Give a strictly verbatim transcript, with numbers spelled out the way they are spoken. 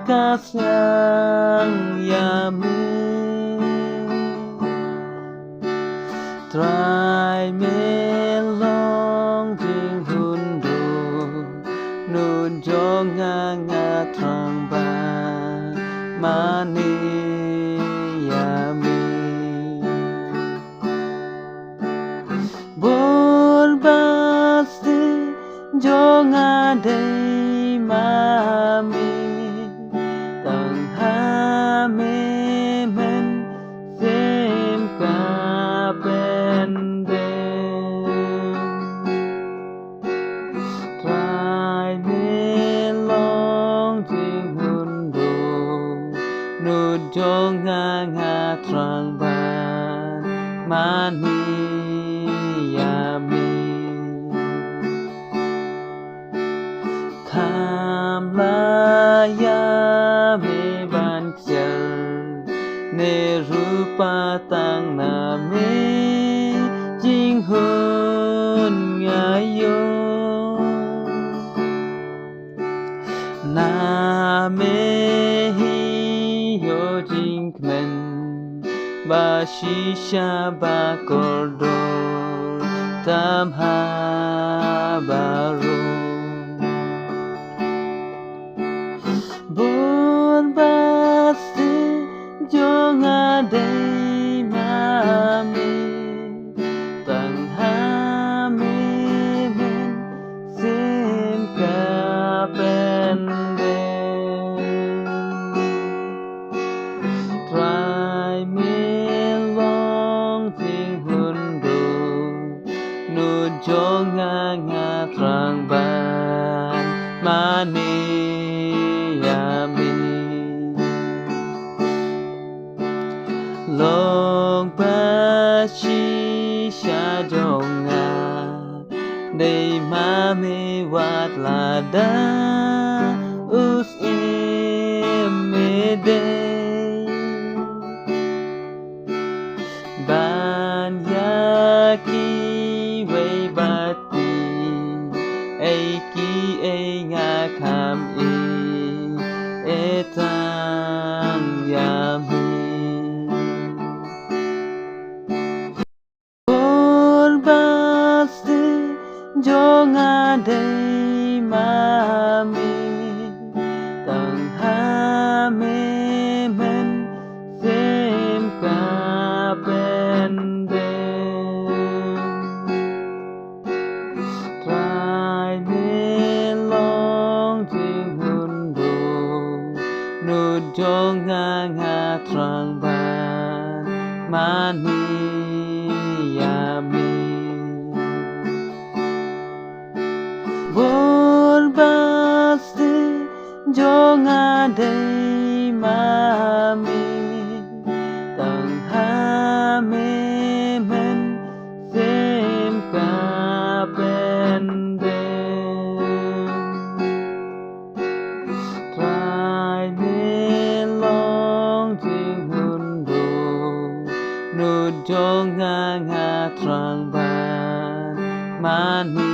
ka sngewthuh ïa me. Trai me long jinghun duh, nud jong nga nga thrang ban mane ïa me. Bun bad stieh jong nga dei ma me. Tang ha me mynsiem ka pyndem. Trai me long jinghun duh, nud jong nga nga thrang ban mane ïa me. Kham lah ïa me ban ksiar, ne ruh pat tang na me jinghun nga ïoh. Na me hi ïoh jingkmen ba shisha ba kordor tam ha baroh. Bun bad stieh jong nga dei ma me. Tang ha me mynsiem ka pyndem. Trai me long jinghun duh, nud jong nga nga thrang ban mane ïa me. Long ba shisha jong nga dei ma me wat lada u syiem me dei ban ïa kiwei pat kiei kiei nga kham ïeit tang ïa me. Bun bad stieh jong nga dei ma me. Tang ha me mynsiem ka pyndem. Trai me long jinghun duh, nud jong nga nga thrang ban mane ïa me. Bun bad stieh jong nga dei ma me. Tang ha me mynsiem ka pyndem. Trai me long jinghun duh, nud jong nga nga thrang ban mane